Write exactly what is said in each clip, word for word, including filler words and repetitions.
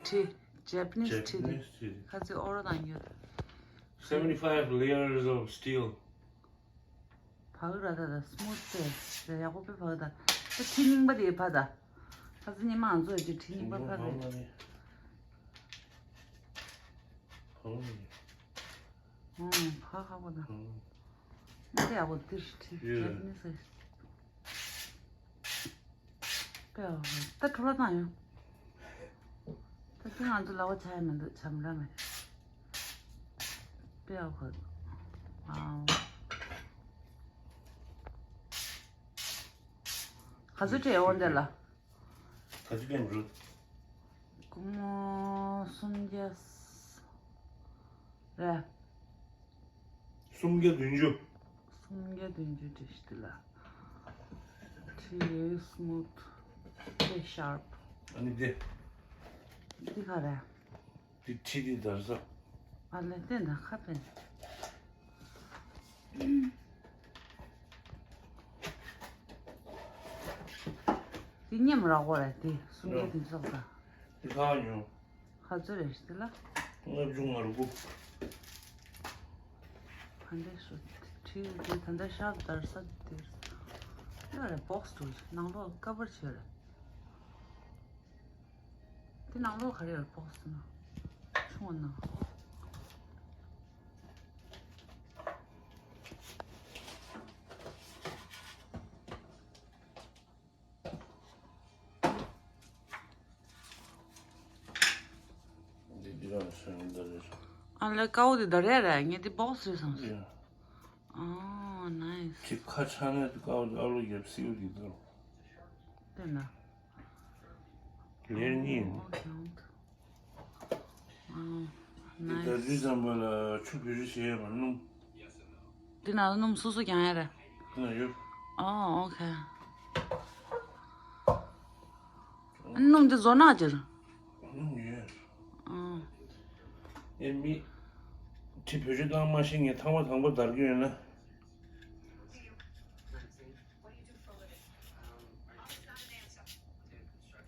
ཁྲི། Japanese ཁྲི་དེ། Japanese ཁྲི་དེ། ཁ་ཚིག་ཨོ་རོ་དང་ཡོད། Seventy five layers of steel. བག་ར་ད་ད་smooth དེ་རེད། ཡག་པོ་དཔེ་བག་ད། ད་ཁྲི་རྙིང་པ་དེ་ཕ་ད། ཁ་ཚིག་རྙིང་མ་ང་ཚོ་ཡོད་ཀྱི་ཁྲི་རྙིང་པ་ཕ་རེད། ཨང་། ཕ་ཁ་པོ་ད། ཨང་། དེ་ཡག་པོ་འདིར་ཁྲི་ཡོད། Japanese ད་ཁྲོ་ལ་བཏང་ཡོང་། ད་ཁྱོད་ང་ཚོ་ལ་བ་ཆ་ཡ་མི་འདུག་བྱམས་ར་མེད། དཔེ་ཡག་པོ། ཨའོ། ག་ཚོད་སྤྲད་འོང་དེ་ལ། ག་ཚོད་སྤྲད་འགྲོ། སྒོར་མོ་སུམ་བརྒྱ་རེད། སུམ་བརྒྱ་བདུན་ཅུ། སུམ་བརྒྱ་བདུན་ཅུ་འདྲ་ཞིག་འདི་ལ། ཁྲི་smooth དེ་sharp། ཨ་ནི་དེ། འདི་ག་རེད། དེ་ཁྲི་དེ་དར་ས། ཨ་ལེ་དེ་ན་ཁ་ཕན། དེ་ཉེམ་ར་གོ་རེད་དེ་སུམ་བརྒྱ་དེ་ཚོགས་ད། དེ་ག་ཉོ། ག་ཚོད་རེད་ཤི་ལ། ལྔ་བཅུ་ང་དགུ། ཕན་འདྲེ་ཤོ། ཁྲི་དེ་ད་ལྟ་ཤར་དར་ས་དེར། ཡོད་རེད་box དུ་ནང་ལོགས་ཀ་བར་བྱས་རེད། དེ་ནང་ལོགས་ག་རེ་ཡོད་box ནང་། ཆུང་བ་ནང་། འདི་འདི་རང་སོན་འདི་རེད། ཨ་ལེ་ཀའོ་དེ་ད་རེད་རེད། ངས་དེ་box རེད་བསམ་སོང་། ཡ། ཨོ་nice། ཅིག་ཁ་ཆག་ནས་དེ་ཀའོ་དེ་ཨ་ལོ་རྒྱབ་སིའུ་དེ་དོ། དེ་ན། ལེར་གཉིས། ཨོ་ཡང་། ཨོ་དེ་ད་nice། དུས་ཙམ་པ་ལ་ཆུ་བེ་རི་བྱས་ཡོད་མ་སྣུམ། དེ་ན་སྣུམ་སོ་སོ་རྒྱང་ཡ་རེད། དེ་ན་ཡོད། ཨོ་okay། སྣུམ་དེ་བཟོ་ནག་ཅིག་སྣུམ་ཡོད། ཨོ། ཨེ་མི། ཁྲི་བེད་སྤྱོད་བཏང་མ་ཤེས་ངས་ཐང་པ་དང་པོ་བརྡར་གྱི་ཡོད་ན།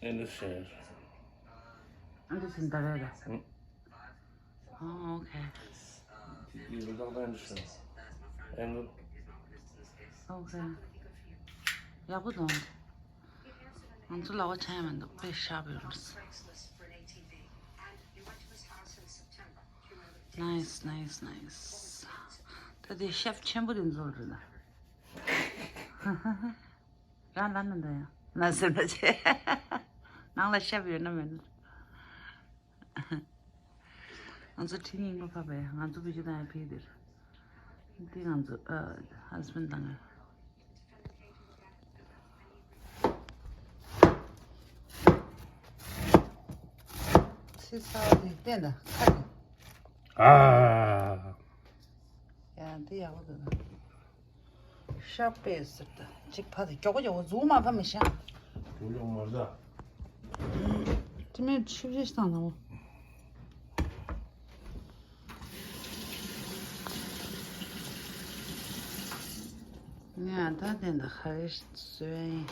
ཨེ་འདི་ཟེར། ཨ་འདི་ཟིན་ད་རེད་རེད། ཨོ་okay། དེ་དེ་རུ་ཏག་ཏག་འདི་ཟེར། ཨེ་འདི། Okay། ཡག་པོ་འདུག་ང་ཚོ་ལ་བ་ཆ་ཡ་མི་འདུག་དཔེ་ཤ་བའི་རུ། Nice, nice, nice། ད་དེ་ཤེབ་ཆེན་པོ་དེ་ཚོ་རེད་ན། རང་ལ་ནི་འདི་ཡང་ན་ཟེར་ན་ཆེ། ནང་ལ་ཤེབ་ཡོད་ན་མེད་ན། ང་ཚོ་ཁྲི་རྙིང་པ་ཕབ་པས་ང་ཚོ་བི་ཇི་དང་ཡང་ཕི་དེར། འདི་ང་ཚོ་ཨ་husband དང་ང་། ཚེ་ཚ་བ་དེ་བསྟན་ད་ཁ་དེ། ཨ། ཡ་འདི་ཡག་པོ་འདུག་ཤ་པེ་ཟེར་ད། གཅིག་ཕ་དེ་མགྱོགས་པོ་མགྱོགས་པོ་མཛུབ་མ་ཕ་མི་ཤ། མགྱོགས་མགྱོགས་མ་ཟ། དེ་མིན་ཆིབས་ཞིག་བཏང་ན་མོ། ང་ད་དེ་འདི་ཧ་རེ་སོན།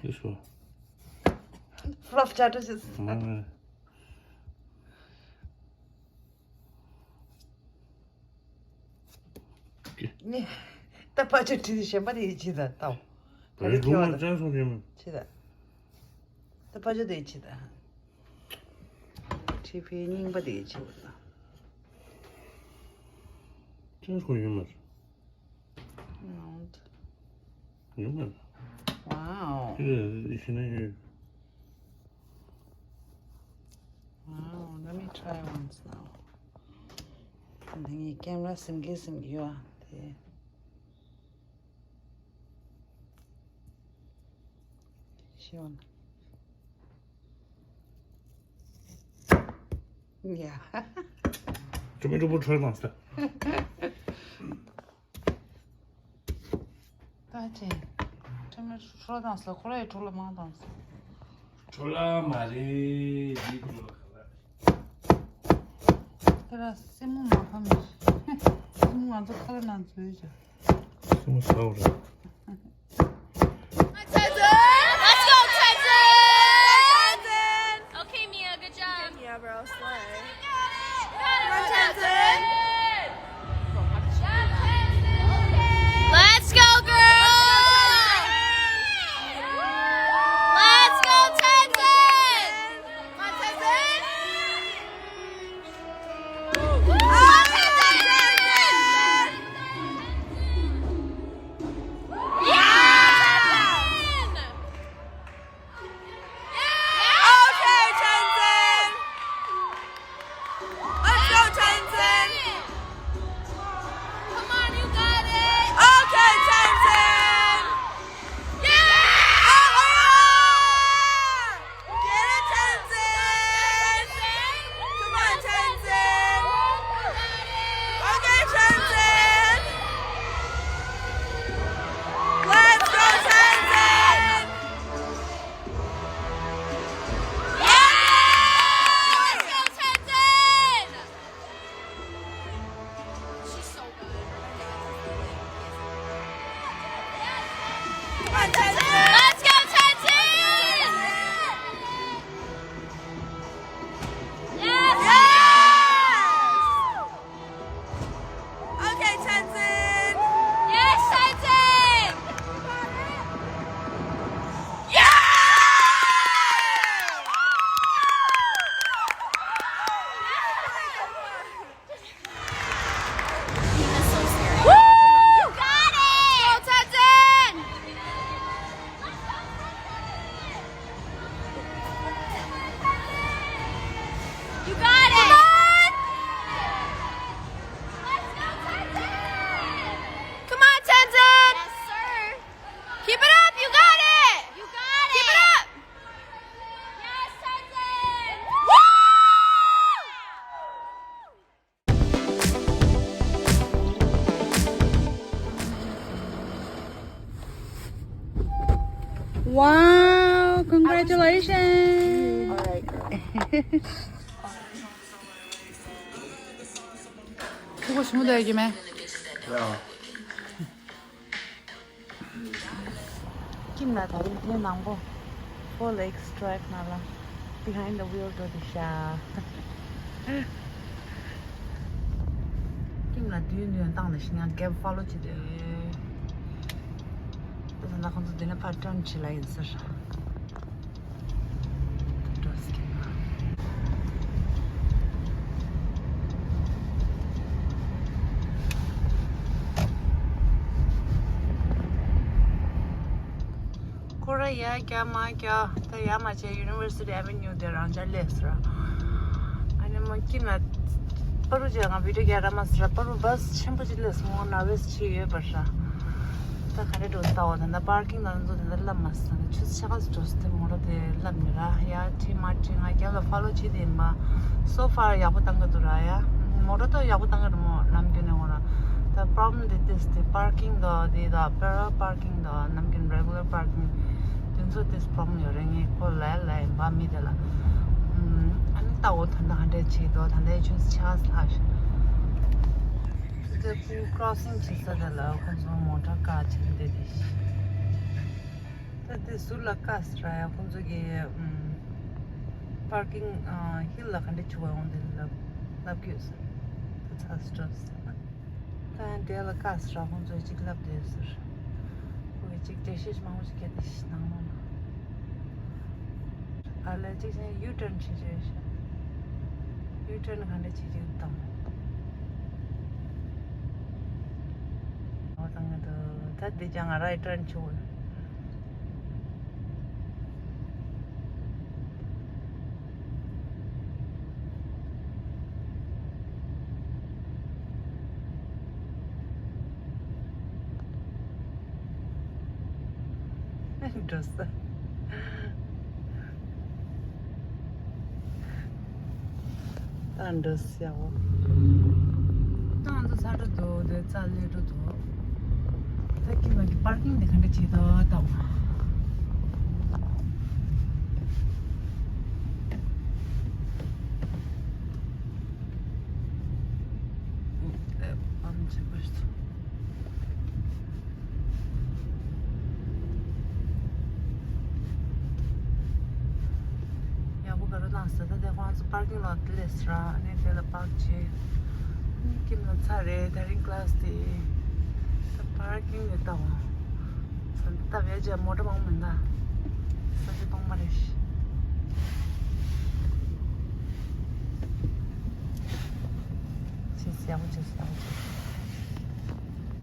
ཡོད་སོ། ཕློབ་ཅ་ཏྲ་ཞིག་མ་ང་། ནི། ད་ཕ་ཆོ་ཁྲི་གཞན་པ་དེ་ཡི་ཆི་ད་ལྟ། ད་རེ་སྒྲུང་མ་ཅང་སོང་ཡིན། ཆི་ད། ད་ཕ་ཆོ་དེ་ཡི་ཆི་ད། ཁྲི་ཕའི་རྙིང་པ་དེ་ཡི་ཆི་བ་ད། ཅང་སོང་ཡིན་མ། Mount། ཡིན་མ། Wow། དེ་ཤི་ན་ཡོད། Wow, let me try once now. ད་ངས་ཀེམ་ར་སིམ་གི་སིམ་གི་ཡོད་ཨ། དེ་ཤི་བ་ན། ཡ། ཅུ་མི་ཅུ་པུ་ཁྲོལ་མ་ས། ད་ཅི། ཁྲིམས་ཁྲོ་དང་ས་ཁོ་རའི་ཁྲོ་ལ་མང་དང་ས། ཁྲོ་ལ་མ་རེད་འདི་ཁྲོ་ལ་ཁ་ལ། དེ་ལ་སེན་མོ་མ་ཕམ་མི། སེན་མོ་ང་ཚོ་ཁ་ལ་ན་འཛུལ་བྱ། སེན་མོ་ཟ་བ་རེད། Let's go, Texas! Let's go, Texas! Eyebrow slay. Come on, Tenzin. Let's go, girl! Let's go, Tenzin! Come on, Tenzin! Come on, Tenzin! Yeah! Okay, Tenzin. Let's go, Tenzin. Come on, you got it. Okay, Tenzin. Yeah! Oh, oh, oh. Get it, Tenzin. Come on, Tenzin. Okay, Tenzin. Let's go, Tenzin. Okay, Tenzin! Yes, Tenzin! Yeah! Woo! Got it! Go, Tenzin! You got it! Come on! Let's go, Tenzin! Come on, Tenzin! Yes, sir! Keep it up! You got it! You got it! Keep it up! Yes, Tenzin! Woo! Wow, congratulations. All right, girl. ཁྱོད་ཀོ་ཞིམ་པོ་འདུག་ཡ་ཀྱི་མེ། ཡ། ཀིམ་ལ་ད་རིང་དེ་ནང་པོ། Four Lakes Drive ནང་ལ། Behind the wheel འགྲོ་དེ་ཤ། ཀིམ་ལ་དུས་ནས་བཏང་ནས་ཤི་ང་རྒྱབ་ཕོ་ལོ་བྱེད་དེ། ད་ད་ཁོང་ཚོ་འདི་ནས་ཕར་ཊརན་བྱེད་ལ་ཡིན་ཟེར། ཁོ་ར་ཡ་རྒྱ་མ་རྒྱ་ད་ཡ་མ་བྱས་University Avenue དེ་རང་འཇགས་སླེབས་སོང་། ཨ་ནི་མོ་ཀི་ན་པ་རུ་བྱས་ང་བི་ཌིའོ་རྒྱག་ར་མ་སོང་ར། པ་རུ་བྷ་སི་ཆེན་པོ་ཅིག་སླེབས་སོང་། ང་ནར་ཝེ་སི་བྱས་ཡོད་པ་ར། ད་ག་རེ་འགྲོ་ལྟ་བ་ད་ད་པར་ཀིང་ནང་ཚོ་ད་ད་ལབ་མ་སོང་། ཆུ་ཚོད་ཕྱེད་ཀ་ཙམ་འགྲོ་སོང་། དེ་མོ་ཊ་དེ་ལབ་ནི་ར་ཡ་ཁྲིད་མ་ཁྲིད་ང་རྒྱབ་ལ་ཕོ་ལོ་བྱེད་དེ་ཡིན་པ། So far ཡག་པོ་བཏང་གི་འདུག་ར་ཡ། མོ་ཊ་ཏོ་ཡག་པོ་བཏང་གི་རེད་མོ། ནམ་རྒྱུན་ནས་འོ་ར། ད་པྲོབ་ལེམ་དེ་ཏིས་དེ་པར་ཀིང་དང་དེ་དང་པེ་རལ་པར་ཀིང་དང་ནམ་རྒྱུན་རེ་གུ་ལར་པར་ཀིང་དེ་ཚོ་ཏིས་པྲོབ་ལེམ་ཡོད་རེད། ངས་ཁོ་ལ་ལ་ཡིན་པ་མི་དེ་ལ། ཨ་ནི་ལྟ་འོ་ད་ད་ཧ་འདྲ་བྱེད་དོ། ད་ད་ཆུ་ཚོད་ཕྱེད་ཀ་ལྷག་ཤག་དེ་ཕུ་ཀྲོ་སིང་བྱེད་ས་དེ་ལ་ཁོ་ཚོ་མོ་ཊ་བཀག་བྱེད་དེ་དེ་ཤི། ད་དེ་ཟུར་ལ་བཀག་ཟེར་ཡ། ཁོང་ཚོ་གི་པར་ཀིང་ཧིལ་ལ་ག་འདྲ་བྱུག་པ་ཡོང་དེ་ལབ་ལབ་གི་ཡོད་ཟེར། ད་ཚ་སི་ཏྲོ་ཟེར་ན་ད་དེ་ལ་བཀག་ཟེར་ཡ། ཁོང་ཚོ་གཅིག་ལབ་དེ་ཟེར། ཁོ་གི་གཅིག་འགྲེལ་བཤད་མང་པོ་ཞིག་བརྒྱབ་དེ་ཤི་ནང་ལོགས་ལ། ཨ་ལས་གཅིག་བྱས་ཡུ་ཊརན་བྱེད་ཀྱི་ཡོད་ཤག་ཡུ་ཊརན་ག་འདྲ་བྱེད་ཀྱི་འདུག་དང་། འོ་དང་ང་ད་ད་འདི་ཀྱང་ང་རའི་ཊརན་བྱུང་། འགྲོ་ས། ད་འགྲོ་ས་ཡག་པོ། ད་ང་ཚོ་ཚ་འགྲོ་འདུག་དེ་ཚ་ལས་འགྲོ་འདུག་ད་ཀི་མ་གི་པར་ཀིང་དེ་ག་འདྲ་བྱེད་དོ་ལྟ་བ། ཡག་པོ་ག་རུ་བཏང་ས་ད་དེ་ ང་ཚོ་པར་ཀིང་ལོཊ་དེ་ལས་ར་ཨ་ནི་དེ་ལ་པར་ཀ་བྱས། ཁྱིམ་ལ་ཚར་རེད། ད་རིང་ཀླ་སི་དེ། ད་པར་ཀིང་ནས་ལྟ་བ། ས་འདི་ལྟ་བས་ཀྱང་མོ་ཊ་མང་མི་འདུག་ས་ཆ་སྟོང་པ་རེད། ཆེས་ཡག་པོ་བྱས་སོང་།